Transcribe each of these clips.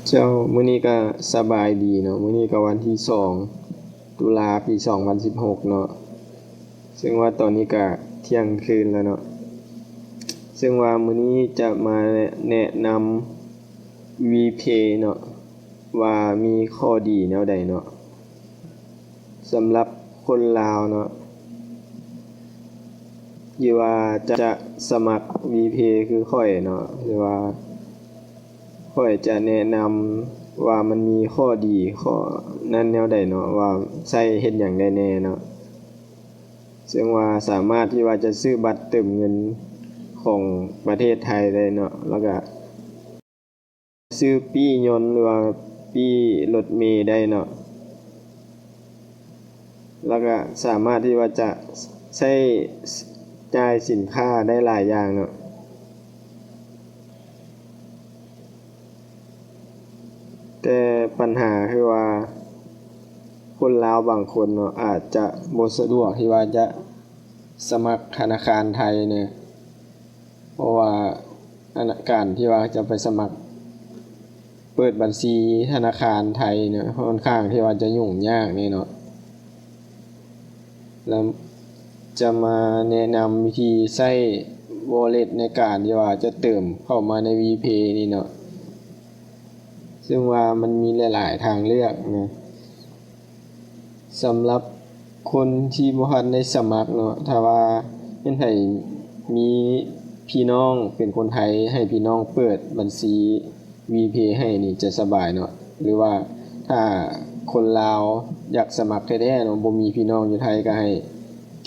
ເຈົ້າ, ມື້ນີ້ກໍສະບາຍດີເນາະ, ມື້ນີ້ກໍວັນທີສອງ ຕຸລາ ປີສອງພັນສິບຫົກເນາະ, ເຊິ່ງວ່າຕອນນີ້ກໍທ່ຽງຄືນແລ້ວເນາະ, ເຊິ່ງວ່າມື້ນີ້ຈະມາແນະນຳ ວີເພ ເນາະ ວ່າມີຂໍ້ດີແນວໃດເນາະ. ສຳລັບຄົນລາວເນາະ ທີ່ວ່າຈະສະໝັກ ວີເພ ຄືຂ້ອຍເນາະ ຫຼືວ່າຂ້ອຍຈະແນະນຳວ່າມັນມີຂໍ້ດີຂໍ້ນັ້ນແນວໃດເນາະ ວ່າໃຊ້ເຮັດຫຍັງໄດ້ແດ່ເນາະ, ເຊິ່ງວ່າສາມາດທີ່ວ່າຈະຊື້ບັດເຕີມເງິນຂອງປະເທດໄທໄດ້ເນາະ ແລ້ວກະ ຊື້ປີ້ຍົນ ຫຼືວ່າປີ້ລົດເມໄດ້ເນາະ, ແລ້ວກະສາມາດທີ່ວ່າຈະໃຊ້ຈ່າຍສິນຄ້າໄດ້ຫຼາຍຢ່າງເນາະ. ແຕ່ປັນຫາຄືວ່າ ຄົນລາວບາງຄົນເນາະ ອາດຈະບໍ່ສະດວກທີ່ວ່າຈະສະໝັກທະນາຄານໄທເນາະ. ເພາະວ່າອັນ ການທີ່ວ່າຈະໄປສະໝັກເປີດບັນຊີທະນາຄານໄທເນາະ ຂ້ອນຂ້າງທີ່ວ່າຈະຫຍຸ້ງຍາກແດ່ເນາະ. ແລ້ວຈະມາແນະນຳວິທີໃຊ້ Wallet ໃນການທີ່ວ່າຈະເຕີມເຂົ້າມາໃນ V-Pay ນີ້ເນາະ, ເຊິ່ງວ່າມັນມີຫຼາຍໆທາງເລືອກນະ. ສຳລັບຄົນທີ່ບໍ່ທັນໄດ້ສະໝັກເນາະ, ຖ້າວ່າແມ່ນໃຜມີພີ່ນ້ອງເປັນຄົນໄທ ໃຫ້ພີ່ນ້ອງເປີດບັນຊີ V-Pay ໃຫ້ນີ້ຈະສະບາຍເນາະ, ຫຼືວ່າຖ້າຄົນລາວຢາກສະໝັກແທ້ໆເນາະ, ບໍ່ມີພີ່ນ້ອງຢູ່ໄທ ກໍໃຫ້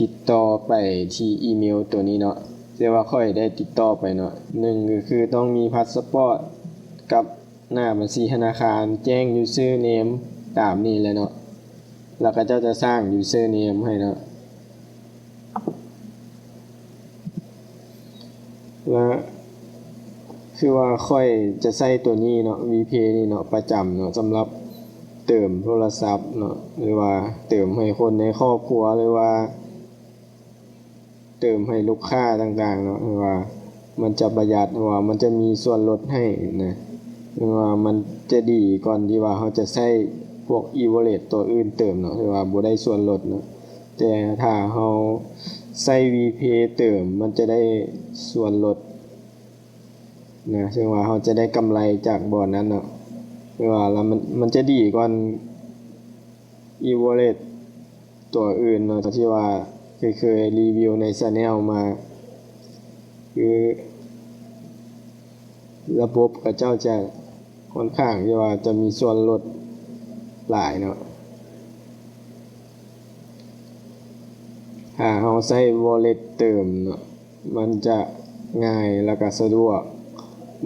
ຕິດຕໍ່ໄປທີ່ອີເມວໂຕນີ້ເນາະ, ທີ່ວ່າຂ້ອຍໄດ້ຕິດຕໍ່ໄປເນາະ. ໜຶ່ງກໍຄືຕ້ອງມີພາສປອດກັບ ໜ້າບັນຊີທະນາຄານ, ແຈ້ງ username ຕາມນີ້ແຫຼະເນາະ, ແລ້ວເຂົາເຈົ້າຈະສ້າງ username ໃຫ້ເນາະ. ແລະ ຄືວ່າຂ້ອຍຈະໃຊ້ໂຕນີ້ເນາະ, V-Pay ນີ້ເນາະ ປະຈຳເນາະ, ສຳລັບເຕີມໂທລະສັບເນາະ ຫຼືວ່າເຕີມໃຫ້ຄົນໃນຄອບຄົວ ຫຼືວ່າ ເຕີມໃຫ້ລູກຄ້າຕ່າງໆເນາະ, ເພາະວ່າມັນຈະປະຢັດ ເພາະວ່າມັນຈະມີສ່ວນລົດໃຫ້ນະ, ເພາະວ່າມັນຈະດີກ່ອນທີ່ວ່າເຮົາຈະໃຊ້ພວກ e-wallet ຕົວອື່ນເຕີມເນາະ, ເພາະວ່າບໍ່ໄດ້ສ່ວນລົດເນາະ. ແຕ່ຖ້າເຮົາໃຊ້ V-Pay ເຕີມ ມັນຈະໄດ້ສ່ວນລົດນະ, ເຊິ່ງວ່າເຮົາຈະໄດ້ກຳໄລຈາກບ່ອນນັ້ນເນາະ, ເພາະວ່າລະມັນ ມັນຈະດີກ່ອນ e-wallet ຕົວອື່ນເນາະ ທີ່ວ່າເຄີຍ ເຄີຍຣີວິວໃນ channel ມາ, ຄືລະບົບເຂົາເຈົ້າຈະຂ້ອນຂ້າງທີ່ວ່າຈະມີສ່ວນລົດຫຼາຍເນາະ. ຖ້າເຮົາໃຊ້ wallet ເຕີມເນາະ ມັນຈະງ່າຍ ແລ້ວກະສະດວກ,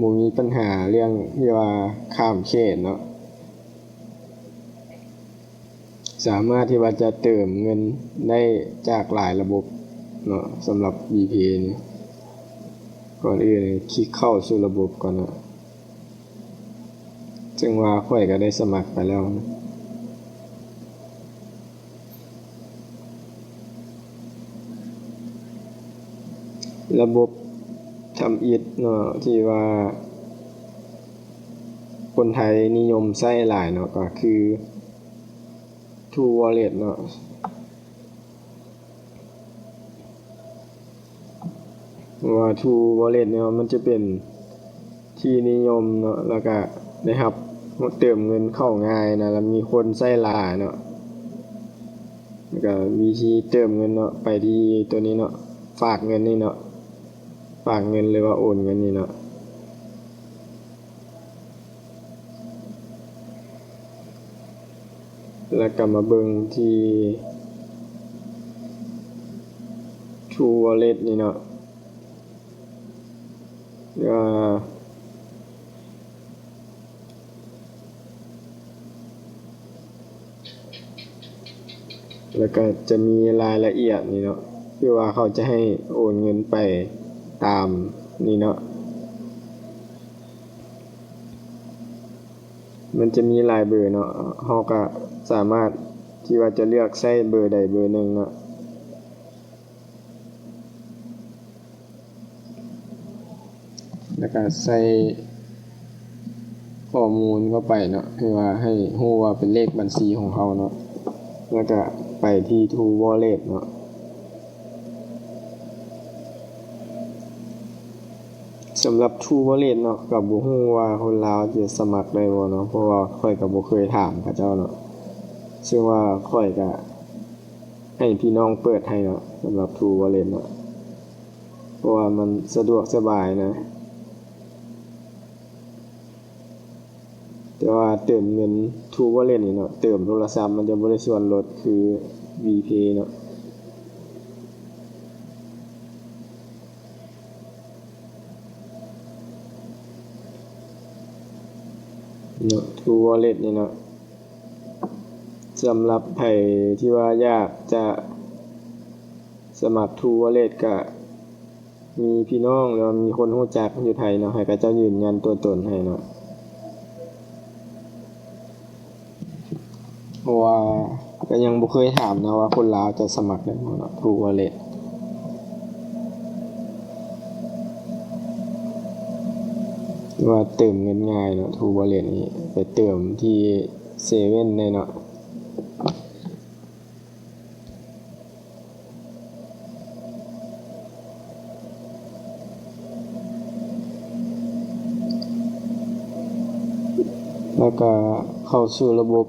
ບໍ່ມີບັນຫາເລື່ອງທີ່ວ່າຂ້າມເຂດເນາະ. ສາມາດທີ່ວ່າຈະເຕີມເງິນໄດ້ຈາກຫຼາຍລະບົບເນາະ, ສຳລັບ V-Pay ນີ້. ກ່ອນອື່ນຄລິກເຂົ້າສູ່ລະບົບກ່ອນເນາະ, ເຊິ່ງວ່າຂ້ອຍກໍໄດ້ສະໝັກໄປແລ້ວ. ລະບົບທຳອິດເນາະ ທີ່ວ່າຄົນໄທນິຍົມໃຊ້ຫຼາຍເນາະ ກໍຄື True Wallet ເນາະ, ເພາະວ່າ True Wallet ເນາະ ມັນຈະເປັນທີ່ນິຍົມເນາະ ແລ້ວກະໄດ້ຮັບເຕີມເງິນເຂົ້າງ່າຍນະ ແລ້ວມີຄົນໃຊ້ຫຼາຍເນາະ. ແລ້ວກະວິທີເຕີມເງິນເນາະ ໄປທີ່ຕົວນີ້ເນາະ, ຝາກເງິນນີ້ເນາະ, ຝາກເງິນ ຫຼືວ່າໂອນເງິນນີ້ເນາະ. ແລ້ວກໍມາເບິ່ງທີ່ True Wallet ນີ້ເນາະ, ແລ້ວ ແລ້ວກໍຈະມີລາຍລະອຽດນີ້ເນາະ, ຄືວ່າເຂົາຈະໃຫ້ໂອນເງິນໄປຕາມນີ້ເນາະ. ມັນຈະມີຫຼາຍເບີເນາະ, ເຮົາກໍສາມາດທີ່ວ່າຈະເລືອກໃຊ້ເບີໃດເບີໜຶ່ງເນາະ. ແລ້ວກໍໃສ່ ຂໍ້ມູນເຂົ້າໄປເນາະ ຄືວ່າໃຫ້ຮູ້ວ່າເປັນເລກບັນຊີຂອງເຮົາເນາະ ແລ້ວກະໄປທີ່ True Wallet ເນາະ. ສຳລັບ True Wallet ເນາະ ກໍບໍ່ຮູ້ວ່າຄົນລາວຈະສະໝັກໄດ້ບໍ່ເນາະ ເພາະວ່າຂ້ອຍກໍບໍ່ເຄີຍຖາມເຂົາເຈົ້າເນາະ ເຊິ່ງວ່າຂ້ອຍກໍໃຫ້ພີ່ນ້ອງເປີດໃຫ້ເນາະ ສຳລັບ True Wallet ເນາະ ເພາະວ່າມັນສະດວກສະບາຍນະ. ແຕ່ວ່າເຕີມເງິນ True Wallet ນີ້ເນາະ ເຕີມໂທລະສັບມັນຈະບໍ່ໄດ້ສ່ວນລົດຄື VPay ເນາະ ເນາະ True Wallet ນີ້ເນາະ. ສຳລັບໃຜທີ່ວ່າຢາກຈະສະໝັກ True Wallet ກະ ມີພີ່ນ້ອງ ຫຼືວ່າມີຄົນຮູ້ຈັກຢູ່ໄທເນາະ ໃຫ້ເຂົາເຈົ້າຢືນຢັນຕົວຕົນໃຫ້ເນາະ ເພາະວ່າກໍຍັງບໍ່ເຄີຍຖາມນະວ່າຄົນລາວຈະສະໝັກໄດ້ບໍ່ເນາະ True Wallet ວ່າເຕີມເງິນງ່າຍເນາະ True Wallet ນີ້ ໄປເຕີມທີ່ເຊເວັ່ນໄດ້ເນາະ. ແລ້ວກະເຂົ້າສູ່ລະບົບ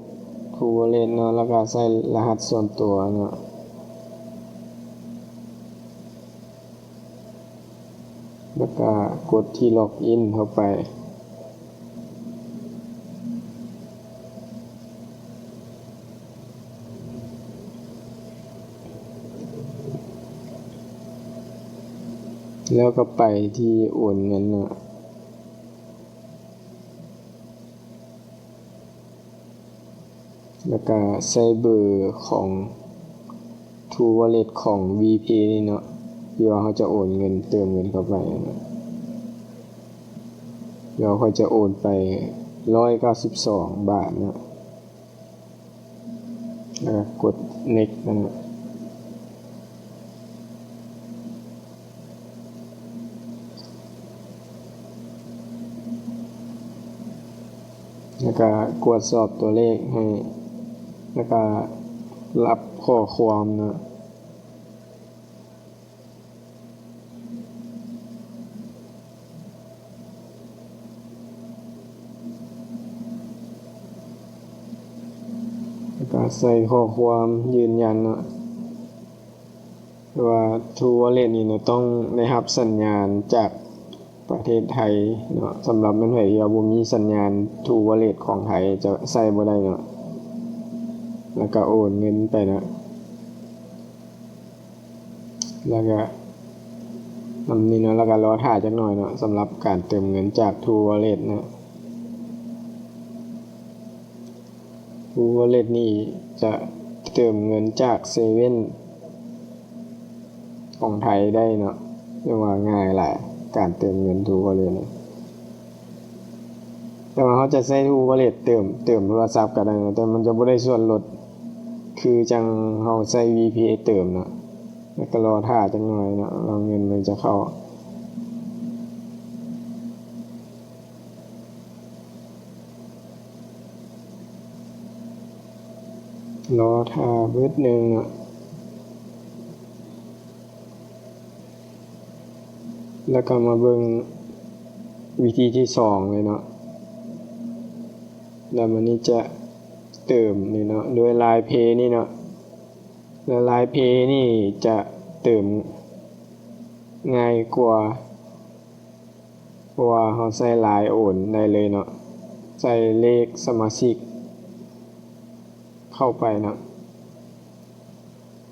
True Wallet ເນາະ ແລ້ວກະໃສ່ລະຫັດສ່ວນຕົວເນາະ ແລ້ວກະກົດທີ່ Login ເຂົ້າໄປ. ແລ້ວກໍໄປທີ່ໂອນເງິນເນາະ ແລ້ວກໍໃສ່ເບີຂອງ True Wallet ຂອງ VPay ນີ້ເນາະ ທີ່ວ່າເຮົາຈະໂອນເງິນ ເຕີມເງິນເຂົ້າໄປເນາະ ດຽວຂ້ອຍຈະໂອນໄປຮ້ອຍເກົ້າສິບສອງບາດເນາະ ແລ້ວກໍກົດ Next ເນາະ ແລ້ວກໍກວດສອບຕົວເລກໃຫ້ ແລ້ວກໍຮັບຂໍ້ຄວາມເນາະ. ແລ້ວກໍໃສ່ຂໍ້ຄວາມຢືນຢັນເນາະ ແຕ່ວ່າ True Wallet ນີ້ເນາະ ຕ້ອງໄດ້ຮັບສັນຍານຈາກປະເທດໄທເນາະ ສຳລັບແມ່ນໃຜທີ່ວ່າບໍ່ມີສັນຍານ True Wallet ຂອງໄທຈະໃຊ້ບໍ່ໄດ້ເນາະ ແລ້ວກໍໂອນເງິນໄປເນາະ. ແລ້ວກະນຳນີ້ເນາະ ແລ້ວກະລໍຖ້າຈັກໜ່ອຍເນາະ ສຳລັບການເຕີມເງິນຈາກ True Wallet ເນາະ. True Wallet ນີ້ຈະເຕີມເງິນຈາກເຊເວັ່ນຂອງໄທໄດ້ເນາະ ເອີ້ນວ່າງ່າຍຫຼາຍ ການເຕີມເງິນ True Wallet ນີ້. ແຕ່ວ່າເຮົາຈະໃຊ້ True Wallet ເຕີມ ເຕີມໂທລະສັບກໍໄດ້ເນາະ ແຕ່ມັນຈະບໍ່ໄດ້ສ່ວນລົດ ຄືຈັ່ງເຮົາໃຊ້ VPay ເຕີມເນາະ ແລ້ວກໍລໍຖ້າຈັກໜ່ອຍເນາະ ແລ້ວເງິນມັນຈະເຂົ້າ. ລໍຖ້າບຶດໜຶ່ງເນາະ. ແລ້ວກໍມາເບິ່ງວິທີທີສອງເລີຍເນາະ ແລ້ວມັນນີ້ຈະເຕີມນີ້ເນາະ ໂດຍ Line Pay ນີ້ເນາະ ແລ້ວ Line Pay ນີ້ຈະເຕີມງ່າຍກວ່າ ເພາະວ່າເຮົາໃຊ້ Line ໂອນໄດ້ເລີຍເນາະ ໃສ່ເລກສະມາຊິກເຂົ້າໄປເນາະ.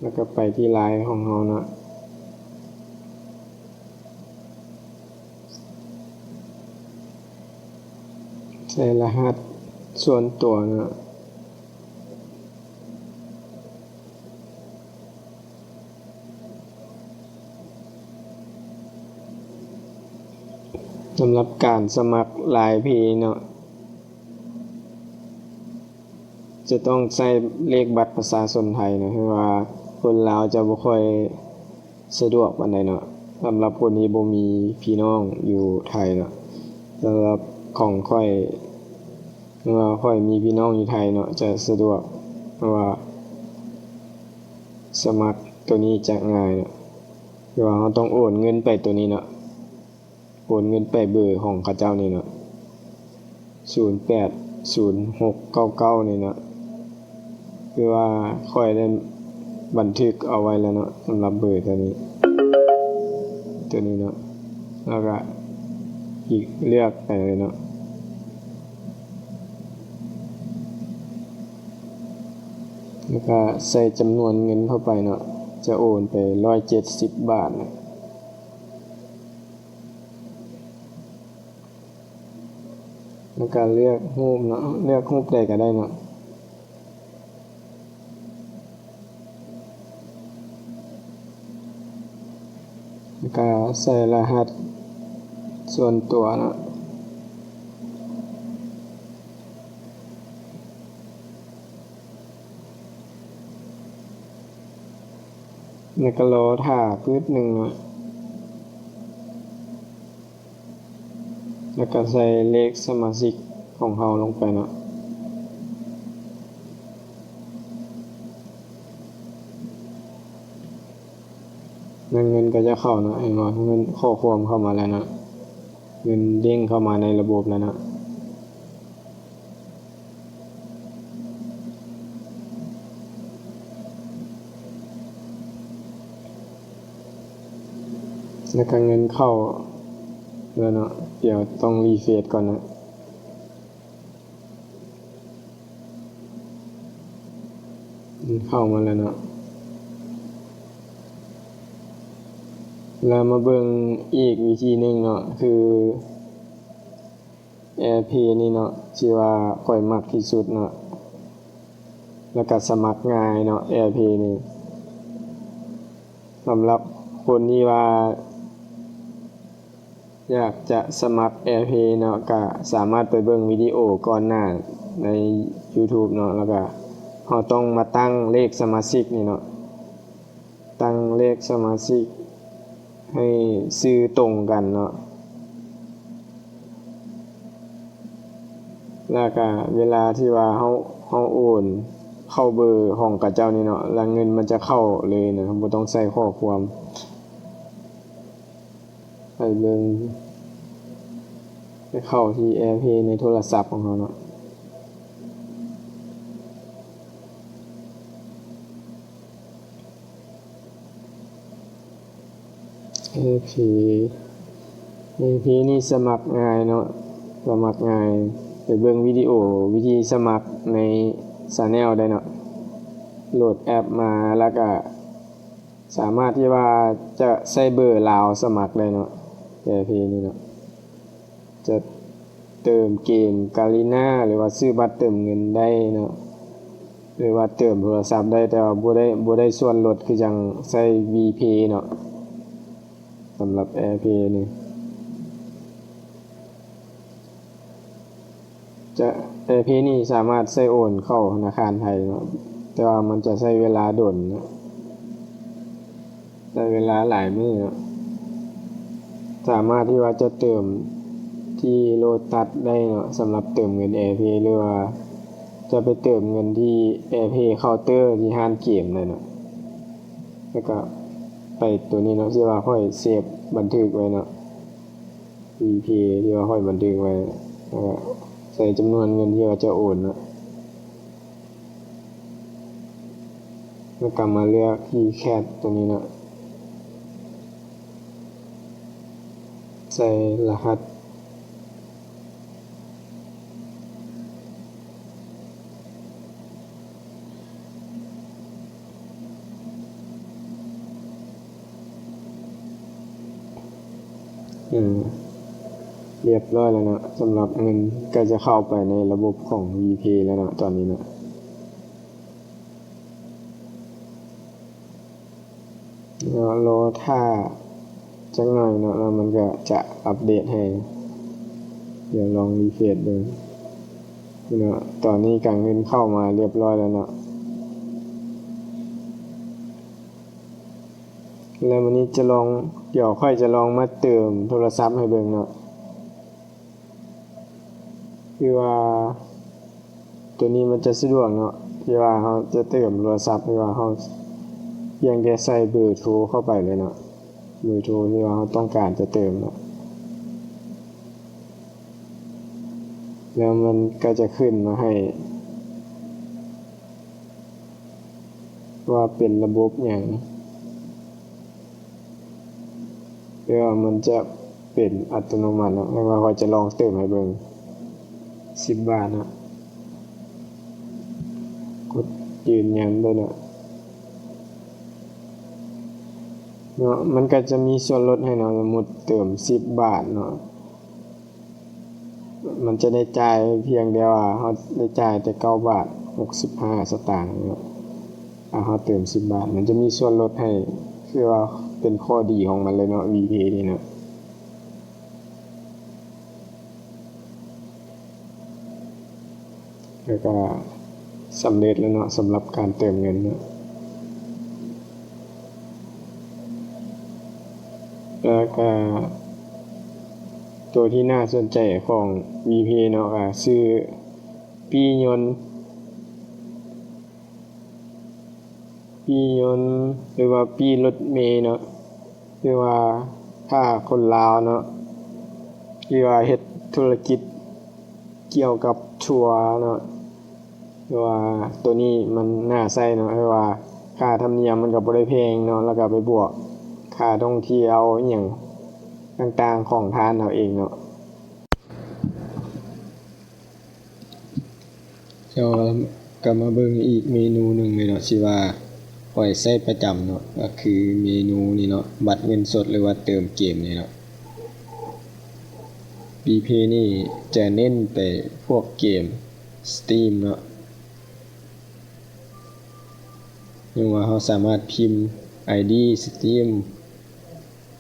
ແລ້ວກໍໄປທີ່ Line ຂອງເຮົາເນາະ ໃສ່ລະຫັດສ່ວນຕົວເນາະ. ສຳລັບການສະໝັກ Line Pay ເນາະ ຈະຕ້ອງໃຊ້ເລກບັດປະຊາຊົນໄທເນາະ ເພາະວ່າຄົນລາວຈະບໍ່ຄ່ອຍສະດວກປານໃດເນາະ ສຳລັບຄົນທີ່ບໍ່ມີພີ່ນ້ອງຢູ່ໄທເນາະ. ສຳລັບຂອງຂ້ອຍ ວ່າຂ້ອຍມີພີ່ນ້ອງຢູ່ໄທເນາະ ຈະສະດວກ ເພາະວ່າສະໝັກໂຕນີ້ຈະງ່າຍເນາະ ຄືວ່າເຮົາຕ້ອງໂອນເງິນໄປໂຕນີ້ເນາະ ໂອນເງິນໄປເບີຂອງເຂົາເຈົ້ານີ້ເນາະ ສູນແປດສູນຫົກເກົ້າເກົ້ານີ້ເນາະ ຄືວ່າຂ້ອຍໄດ້ບັນທຶກເອົາໄວ້ແລ້ວເນາະ ສຳລັບເບີໂຕນີ້ ໂຕນີ້ເນາະ ແລ້ວກະອີກເລືອກໄປເລີຍເນາະ ແລ້ວກະໃສ່ຈຳນວນເງິນເຂົ້າໄປເນາະ ຈະໂອນໄປຮ້ອຍເຈັດສິບບາດເນາະ. ແລ້ວກະເລືອກຮູບເນາະ ເລືອກຮູບໃດກະໄດ້ເນາະ ແລ້ວກະໃສ່ລະຫັດສ່ວນຕົວເນາະ ແລ້ວກະລໍຖ້າປຶດໜຶ່ງເນາະ. ແລ້ວກະໃສ່ເລກສະມາຊິກຂອງເຮົາລົງໄປເນາະ ແລ້ວເງິນກໍຈະເຂົ້າເນາະ ເຫັນບໍ່ ເງິນ ຂໍ້ຄວາມເຂົ້າມາແລ້ວເນາະ ເງິນເດ້ງເຂົ້າມາໃນລະບົບແລ້ວເນາະ. ແລ້ວກໍເງິນເຂົ້າແລ້ວເນາະ ດຽວຕ້ອງຣີເຟຣຊກ່ອນເນາະ ເຂົ້າມາແລ້ວເນາະ ແລ້ວມາເບິ່ງອີກວິທີໜຶ່ງເນາະ ຄື Airpay ນີ້ເນາະ ທີ່ວ່າຂ້ອຍມັກທີ່ສຸດເນາະ ແລ້ວກະສະໝັກງ່າຍເນາະ Airpay ນີ້ ສຳລັບຄົນທີ່ວ່າຢາກຈະສະໝັກ Airpay ເນາະ ກະສາມາດໄປເບິ່ງວິດີໂອກ່ອນໜ້າໃນ YouTube ເນາະ ແລ້ວກະເຮົາຕ້ອງມາຕັ້ງເລກສະມາຊິກນີ້ເນາະ ຕັ້ງເລກສະມາຊິກໃຫ້ຊື່ຕົງກັນເນາະ ແລ້ວກະເວລາທີ່ວ່າເຮົາ ເຮົາໂອນເຂົ້າເບີຂອງເຂົາເຈົ້ານີ້ເນາະ ແລ້ວເງິນມັນຈະເຂົ້າເລີຍນະ ບໍ່ຕ້ອງໃສ່ຂໍ້ຄວາມ ໄປເບິ່ງ ໄປເຂົ້າທີ່ Airpay ໃນໂທລະສັບຂອງເຮົາເນາະ. ເອພີ ເອພີນີ້ສະໝັກງ່າຍເນາະ ສະໝັກງ່າຍ ໄປເບິ່ງວິດີໂອວິທີສະໝັກໃນ channel ໄດ້ເນາະ ໂຫຼດແອັບມາ ແລ້ວກະສາມາດທີ່ວ່າຈະໃຊ້ເບີລາວສະໝັກໄດ້ເນາະ ເອພີນີ້ເນາະ. ຈະເຕີມເກມກາລີນາ ຫຼືວ່າຊື້ບັດເຕີມເງິນໄດ້ເນາະ ຫຼືວ່າເຕີມໂທລະສັບໄດ້ ແຕ່ວ່າບໍ່ໄດ້ ບໍ່ໄດ້ສ່ວນລົດຄືຈັ່ງໃຊ້ V-Pay ເນາະ ສຳລັບ Airpay ນີ້ ຈະ Airpay ນີ້ສາມາດໃຊ້ໂອນເຂົ້າທະນາຄານໄທເນາະ ແຕ່ວ່າມັນຈະໃຊ້ເວລາດົນເນາະ. ໃຊ້ເວລາຫຼາຍມື້ເນາະ ສາມາດທີ່ວ່າຈະເຕີມທີ່ໂລຕັສໄດ້ເນາະ ສຳລັບເຕີມເງິນ Airpay ຫຼືວ່າຈະໄປເຕີມເງິນທີ່ Airpay ເຄົາເຕີທີ່ຮ້ານເກມໄດ້ເນາະ ແລ້ວກະໄປໂຕນີ້ເນາະ ທີ່ວ່າຂ້ອຍເຊບບັນທຶກໄວ້ເນາະ V-Pay ທີ່ວ່າຂ້ອຍບັນທຶກໄວ້ ແລ້ວກະໃສ່ຈຳນວນເງິນທີ່ວ່າຈະໂອນເນາະ. ແລ້ວກໍມາເລືອກ WeChat ຕົວນີ້ເນາະ ໃສ່ລະຫັດ ອືມ ລຽບຮ້ອຍແລ້ວເນາະ ສຳລັບເງິນໃກ້ຈະເຂົ້າໄປໃນລະບົບຂອງ WePay ແລ້ວເນາະ ຕອນນີ້ເນາະ. ເນາະ ລໍຖ້າຈັກໜ້ອຍເນາະ ແລ້ວມັນກໍຈະອັບເດດໃຫ້. ດຽວລອງຣີເຟຣຊເບິ່ງເນາະ ຕອນນີ້ກໍເງິນເຂົ້າມາລຽບຮ້ອຍແລ້ວເນາະ ແລ້ວມື້ນີ້ຈະລອງ ດຽວຂ້ອຍຈະລອງມາເຕີມໂທລະສັບໃຫ້ເບິ່ງເນາະ. ຄືວ່າ ໂຕນີ້ມັນຈະສະດວກເນາະ ທີ່ວ່າເຮົາຈະເຕີມໂທລະສັບ ຫຼືວ່າເຮົາພຽງແຕ່ໃສ່ເບີໂທເຂົ້າໄປເລີຍເນາະ ເບີໂທທີ່ວ່າເຮົາຕ້ອງການຈະເຕີມເນາະ ແລ້ວມັນກໍຈະຂຶ້ນມາໃຫ້ວ່າເປັນລະບົບຫຍັງ. ແຕ່ວ່າມັນຈະເປັນອັດຕະໂນມັດເນາະ ແຕ່ວ່າຂ້ອຍຈະລອງເຕີມໃຫ້ເບິ່ງ ສິບບາດເນາະ ກົດຢືນຢັນໄດ້ເນາະ ເນາະ ມັນກໍຈະມີສ່ວນລົດໃຫ້ເນາະ ສົມມຸດເຕີມສິບບາດເນາະ ມັນຈະໄດ້ຈ່າຍພຽງແຕ່ວ່າເຮົາໄດ້ຈ່າຍແຕ່ເກົ້າບາດຫົກສິບຫ້າສະຕາງເນາະ ຖ້າເຮົາເຕີມສິບບາດ ມັນຈະມີສ່ວນລົດໃຫ້ ຄືວ່າເປັນຂໍ້ດີຂອງມັນເລີຍເນາະ ວີເພ ນີ້ເນາະ. ແລ້ວກໍສຳເລັດແລ້ວເນາະ ສຳລັບການເຕີມເງິນເນາະ ແລ້ວກໍຕົວທີ່ໜ້າສົນໃຈຂອງວີເພເນາະ ກໍຊື່ປີ້ຍົນ ປີ້ຍົນ ຫຼືວ່າປີ້ລົດເມເນາະ ຫຼືວ່າຖ້າຄົນລາວເນາະ ທີ່ວ່າເຮັດທຸລະກິດກ່ຽວກັບທົວເນາະ ຄືວ່າໂຕນີ້ມັນໜ້າໃຊ້ເນາະ ຄືວ່າຄ່າທຳນຽມມັນກໍບໍ່ໄດ້ແພງເນາະ ແລ້ວກໍໄປບວກຄ່າທ່ອງທ່ຽວອີ່ຫຍັງຕ່າງໆຂອງທ່ານເຮົາເອງເນາະ. ເຈົ້າ ກໍມາເບິ່ງອີກເມນູໜຶ່ງເລີຍເນາະ ທີ່ວ່າຂ້ອຍໃຊ້ປະຈຳເນາະ ກໍຄືເມນູນີ້ເນາະ ບັດເງິນສົດ ຫຼືວ່າເຕີມເກມນີ້ເນາະ. ວີເພ ນີ້ຈະເນັ້ນໄປພວກເກມສະຕີມເນາະ ເຊິ່ງວ່າເຮົາສາມາດພິມໄອດີສະຕີມ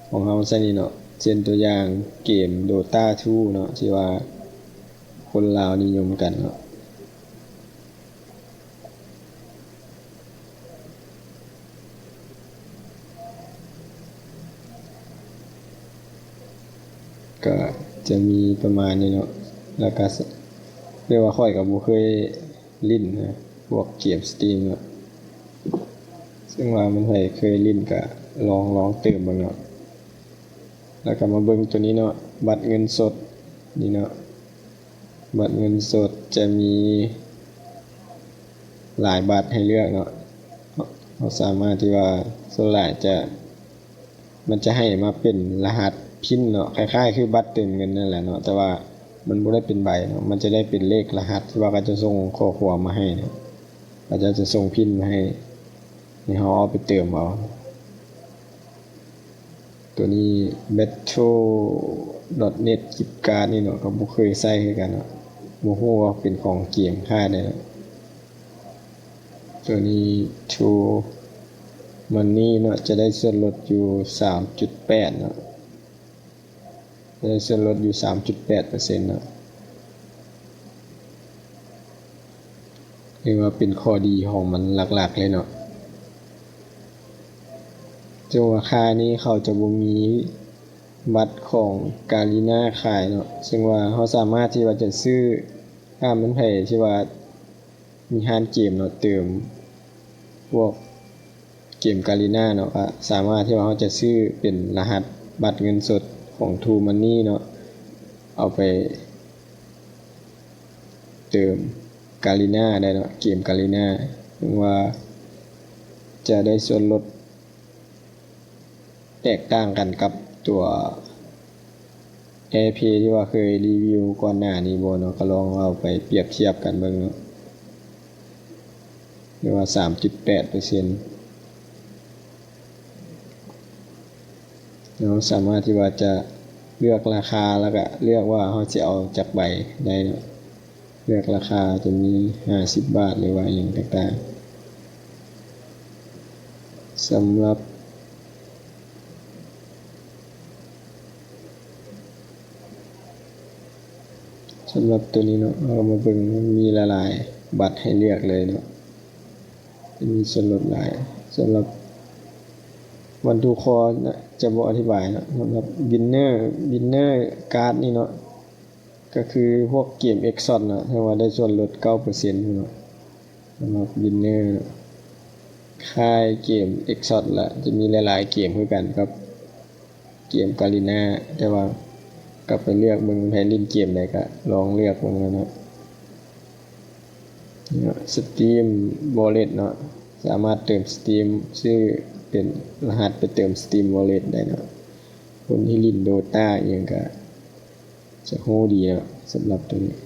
ຂອງເຮົາໃສ່ນີ້ເນາະ ເຊັ່ນຕົວຢ່າງເກມໂດຕາທູເນາະ ທີ່ວ່າຄົນລາວນິຍົມກັນເນາະ. ກໍຈະມີປະມານນີ້ເນາະ ແລ້ວກໍ ແຕ່ວ່າຂ້ອຍກໍບໍ່ເຄີຍຫຼິ້ນນະ ພວກເກມສະຕີມເນາະ ເຊິ່ງວ່າມັນໃຜເຄີຍຫຼິ້ນກໍລອງ ລອງເຕີມເບິ່ງເນາະ. ແລ້ວກໍມາເບິ່ງຕົວນີ້ເນາະ ບັດເງິນສົດນີ້ເນາະ ບັດເງິນສົດຈະມີຫຼາຍບັດໃຫ້ເລືອກເນາະ ເຮົາສາມາດທີ່ວ່າ ສ່ວນຫຼາຍຈະ ມັນຈະໃຫ້ມາເປັນລະຫັດພິນເນາະ ຄ້າຍໆຄືບັດເຕີມເງິນນັ້ນແຫຼະເນາະ ແຕ່ວ່າມັນບໍ່ໄດ້ເປັນໃບເນາະ ມັນຈະໄດ້ເປັນເລກລະຫັດ ທີ່ວ່າເຂົາຈະສົ່ງຂໍ້ຄວາມມາໃຫ້ເນາະ ເຂົາເຈົ້າຈະສົ່ງພິນມາໃຫ້ ໃຫ້ເຮົາເອົາໄປເຕີມເອົາ. ຕົວນີ້ ແບັດໂທດອດເນັດ ກິບກາດນີ້ເນາະ ກໍບໍ່ເຄີຍໃຊ້ຄືກັນເນາະ ບໍ່ຮູ້ວ່າເປັນຂອງເກມຄ້າຍໃດເນາະ. ຕົວນີ້ ທຣູມັນນີເນາະ ຈະໄດ້ສ່ວນລົດຢູ່ສາມຈຸດແປດເນາະ ຈະໄດ້ສ່ວນລົດຢູ່ສາມຈຸດແປດເປີເຊັນເນາະ. ຖືວ່າເປັນຂໍ້ດີຂອງມັນຫຼັກໆເລີຍເນາະ. ເຊິ່ງວ່າຄ້າຍນີ້ເຂົາຈະບໍ່ມີບັດຂອງກາລີນາຂາຍເນາະ, ເຊິ່ງວ່າເຮົາສາມາດທີ່ວ່າຈະຊື້ ຖ້າແມ່ນໃຜທີ່ວ່າມີຮ້ານເກມເນາະ ເຕີມພວກ ເກມກາລີນາເນາະ ກໍສາມາດທີ່ວ່າເຮົາຈະຊື້ເປັນລະຫັດບັດເງິນສົດຂອງທຣູມັນນີເນາະ ເອົາໄປເຕີມກາລີນາໄດ້ເນາະ ເກມກາລີນາ ເຊິ່ງວ່າຈະໄດ້ສ່ວນລົດແຕກຕ່າງກັນກັບຕົວ ແອເພ ທີ່ວ່າເຄີຍຣີວິວກ່ອນໜ້ານີ້ບໍ່ເນາະ, ກໍລອງເອົາໄປປຽບທຽບກັນເບິ່ງເນາະ ຫຼືວ່າສາມຈຸດແປດເປີເຊັນ ເຮົາສາມາດທີ່ວ່າຈະເລືອກລາຄາ ແລ້ວກະເລືອກວ່າເຮົາຊິເອົາຈັກໃບໄດ້ເນາະ. ເລືອກລາຄາຈະມີຫ້າສິບບາດ ຫຼືວ່າອີ່ຫຍັງຕ່າງໆ. ສຳລັບ ສຳລັບຕົວນີ້ເນາະ ເຮົາມາເບິ່ງ ມັນມີຫຼາຍໆບັດໃຫ້ເລືອກເລີຍເນາະ ຈະມີສ່ວນລົດຫຼາຍ. ສຳລັບວັນທູຄອນະ ຈະບໍ່ອະທິບາຍເນາະ. ສຳລັບວິນເນີ ວິນເນີກາດນີ້ເນາະ ກໍຄືພວກເກມ Exhaust ເນາະ ຖືວ່າໄດ້ສ່ວນລົດເກົ້າເປີເຊັນເນາະ ສຳລັບ Winner ເນາະ. ຄ້າຍເກມ Exhaust ລະ ຈະມີຫຼາຍໆເກມຄືກັນກັບເກມ Garena ແຕ່ວ່າກໍໄປເລືອກເບິ່ງ ໃຜຫຼິ້ນເກມໃດກໍລອງເລືອກເບິ່ງເນາະ. Steam Wallet ເນາະ ສາມາດເຕີມ Steam ຊື້ເປັນລະຫັດໄປເຕີມ Steam Wallet ໄດ້ເນາະ. ຄົນທີ່ຫຼິ້ນ Dota ອີ່ຫຍັງກໍ ຈະຮູ້ດີເນາະ ສຳລັບໂຕນີ້.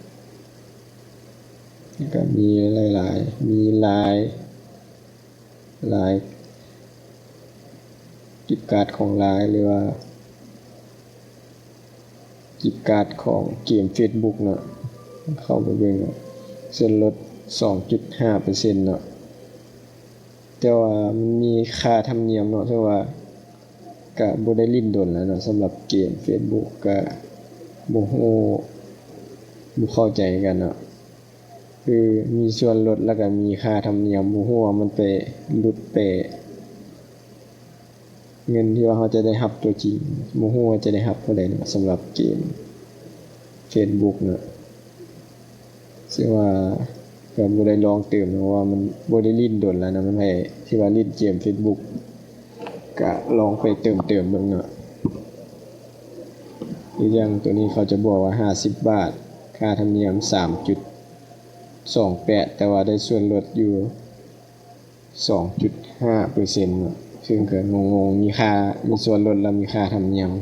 ແລ້ວກໍມີຫຼາຍໆ ມີຫຼາຍ ຫຼາຍກິດກາດຂອງລາຍ ຫຼືວ່າກິດກາດຂອງເກມ Facebook ເນາະ. ເຂົ້າໄປເບິ່ງເນາະ ສ່ວນລົດສອງຈຸດຫ້າເປີເຊັນເນາະ. ແຕ່ວ່າມັນມີຄ່າທຳນຽມເນາະ ຖືວ່າກະບໍ່ໄດ້ຫຼິ້ນດົນແລ້ວເນາະ. ສຳລັບເກມ Facebook ກະບໍ່ຮູ້ ບໍ່ເຂົ້າໃຈກັນເນາະ ຄືມີສ່ວນລົດ ແລ້ວກະມີຄ່າທຳນຽມ ບໍ່ຮູ້ວ່າມັນໄປຫຼຸດແປເງິນທີ່ວ່າເຮົາຈະໄດ້ຮັບຕົວຈິງ ບໍ່ຮູ້ວ່າຈະໄດ້ຮັບເທົ່າໃດເນາະ ສຳລັບເກມ Facebook ເນາະ. ເຊິ່ງວ່າກໍບໍ່ໄດ້ລອງເຕີມເນາະ ເພາະວ່າມັນບໍ່ໄດ້ຫຼິ້ນດົນແລ້ວເນາະ. ມັນໃຫ້ທີ່ວ່າຫຼິ້ນເກມ Facebook ກະລອງໄປເຕີມໆເບິ່ງເນາະ. ຄືຢ່າງໂຕນີ້ເຂົາຈະບວກວ່າຫ້າສິບບາດ ຄ່າທຳນຽມສາມຈຸດສອງແປດ ແຕ່ວ່າໄດ້ສ່ວນລົດຢູ່ສອງຈຸດຫ້າເປີເຊັນເນາະ. ເຊິ່ງກໍງົງໆ ມີຄ່າ ມີສ່ວນລົດ ແລ້ວມີຄ່າທຳນຽມ.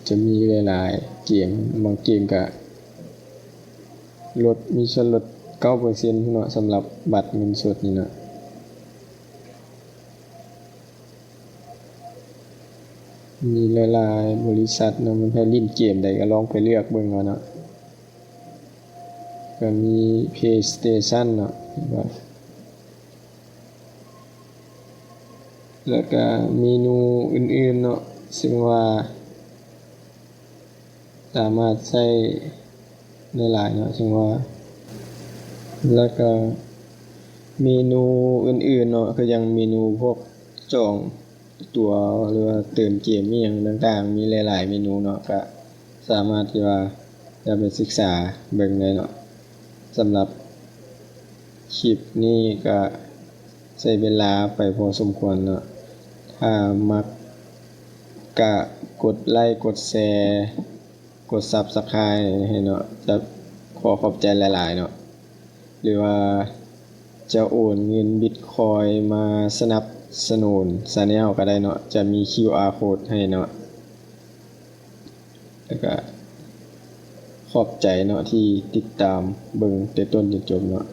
ຈະມີຫຼາຍໆເກມ ບາງເກມກະລົດ ມີສ່ວນລົດເກົ້າເປີເຊັນພຸ້ນເນາະ ສຳລັບບັດເງິນສົດນີ້ເນາະ. ມີຫຼາຍໆບໍລິສັດເນາະ ມັນໃຜຫຼິ້ນເກມໃດກໍລອງໄປເລືອກເບິ່ງເອົາເນາະ. ກໍມີ PlayStation ເນາະ ແລ້ວກໍເມນູອື່ນໆເນາະ ເຊິ່ງວ່າສາມາດໃຊ້ໄດ້ຫຼາຍເນາະ ເຊິ່ງວ່າ ແລ້ວກໍເມນູອື່ນໆເນາະ ຄືຢ່າງເມນູພວກຈອງ ຕົວ ຫຼືວ່າເຕີມເກມອີ່ຫຍັງຕ່າງໆ ມີຫຼາຍໆເມນູເນາະ ກະສາມາດທີ່ວ່າຈະໄປສຶກສາເບິ່ງໄດ້ເນາະ. ສຳລັບຄລິບນີ້ກະໃຊ້ເວລາໄປພໍສົມຄວນເນາະ ຖ້າມັກກະກົດໄລ້ ກົດແຊ ກົດ Subscribe ໃຫ້ເນາະ ຈະຂໍຂອບໃຈຫຼາຍໆເນາະ. ຫຼືວ່າຈະໂອນເງິນ Bitcoin ມາສະໜັບສະໜູນ Channel ກໍໄດ້ເນາະ ຈະມີ QR Code ໃຫ້ເນາະ. ແລ້ວກໍຂອບໃຈເນາະທີ່ຕິດຕາມເບິ່ງແຕ່ຕົ້ນຈົນຈົບເນາະ.